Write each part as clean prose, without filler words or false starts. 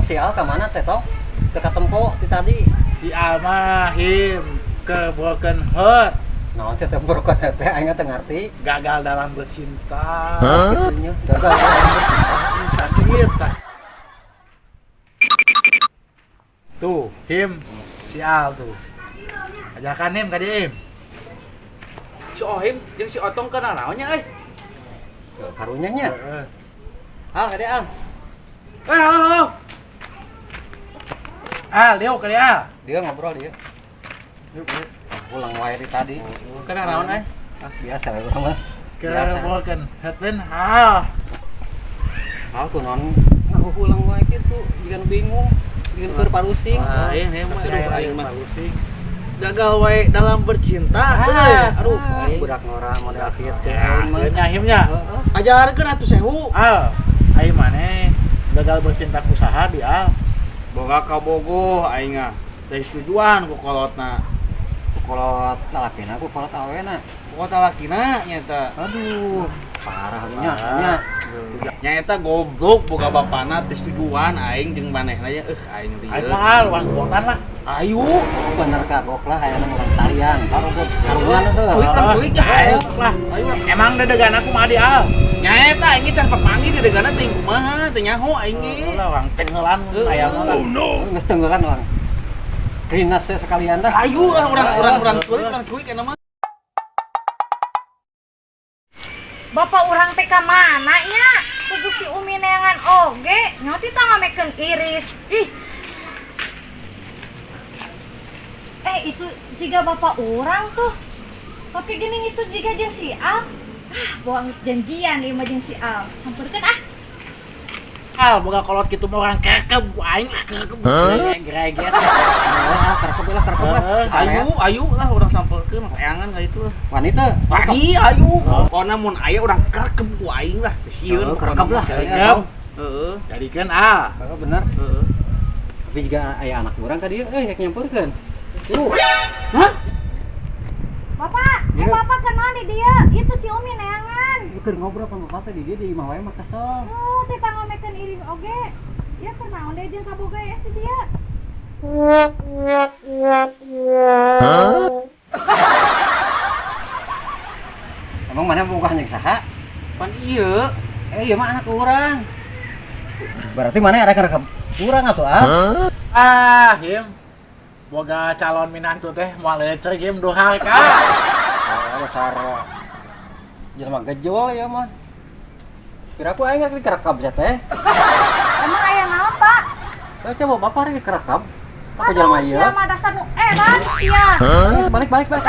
Si Al ka mana teh tong? Teu katempo ti tadi. Si Al mah him ke broken heart. Naon sih teh broken heart teh aing teu ngarti. Gagal dalam bercinta. Kitu nya, gagal dalam bercinta. Sakit. Tuh, him si Al tuh. Ajakan him ka dieu him. Si Ohim jeung si Otong kana naonnya euy? Karunya nya. Heeh. Al ka dieu Al. Eh, halo halo. Al, dieu ka dieu Al. Dia ngobrol dia. Pulang wae di tadi. Kana naon euy? Ah, biasa we urang mah. Ke Biasa. broken heart lain Al. Al kunaon ngahuhulang wae kitu, jiga nu bingung, jiga nu keur parusing. Lain him mah aduh aing mah. Parusing. Gagal wae dalam bercinta. Ah, Aduh, ah, aing. Budak ngora model kieu Ya, aing mah. nya himnya. Heeh. Ajarkeun atuh sehu. Al, aing maneh gagal bercinta ku saha di Al? Boga kabogoh aing ah. Teh setujuan ku kolotna. Ku kolot lalakina ku kolot awena. Ku kolot lalakina nya eta. Aduh, parah nya nya. Nya eta goblok boga bapana teh setujuan aing jeung manehna nya aing lieur. Aing mah Al, urang botan lah. Ayu. Bener kagok lah hayana urang talian. Baru karuan heuh. Culik lah, culik ya. Ayo lah. Ayo lah. Emang dedegan aku mah di Al. Nya eta aing ge can papanggih dedegana teh kumaha teh nyaho aing ge. Lah urang tenggelan aya mah lah. Geus tenggelan urang. Rinas teh sekalian dah. Ayu lah urang urang urang culik urang culik eta mah. Bapak urang teh ka mana nya? Kudu si Umi neangan oge, nyoti tah ngamekeun iris. Ih. Itu jiga bapak urang tuh. Tapi gini itu jiga jeung si Al. Ah, bawa geus janjian ieu mah jeung si Al. Sampeurkeun ah. Al, boga kolot kitu mah urang kekeb aing kekeb. Greget. Ah, kerkep lah, kerkep lah. Ayu, ayu lah urang sampelkeun leangan ka itu lah. Wanita. Wani ayu. Pokona mun aya urang kerkeb ku aing lah teh sieun. Heeh, kerkeb lah. Kerkeb. Heeh. Jadikeun Al. Heeh, bener. Heeh. Tapi juga aya anak urang tadi euy rek nyamperkeun. Tuh. Hah? Bapak, Iya. bapak kenal di dia. Itu si Umi neangan. Ieu keur ngobrol sama bapak teh di dieu di imah wae mah kesel. Oh, teh ngamekeun iris oge. Ya kunaon deui jeung kaboga ya si dia. Emang mana boga jeung saha? Pan ieu. Ieu mah anak urang. Berarti mana ada kerkep urang atuh ah? Ah, him. Boga calon minantu teh moal leuceuk him durhaka. Oh, dasar jelema gejol ya mah. Piraku aing rek dikerekap sia teh. Emang aya naon, Pak? Coba bapak rek dikerekap. Aku jelema ieu. Sia mah dasar nu edan sia. Balik balik balik.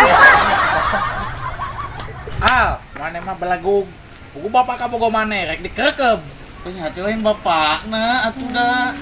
Al, maneh mah belegug. Buku bapak kabogo maneh rek dikerekep. Teh hati lain bapakna atuh da.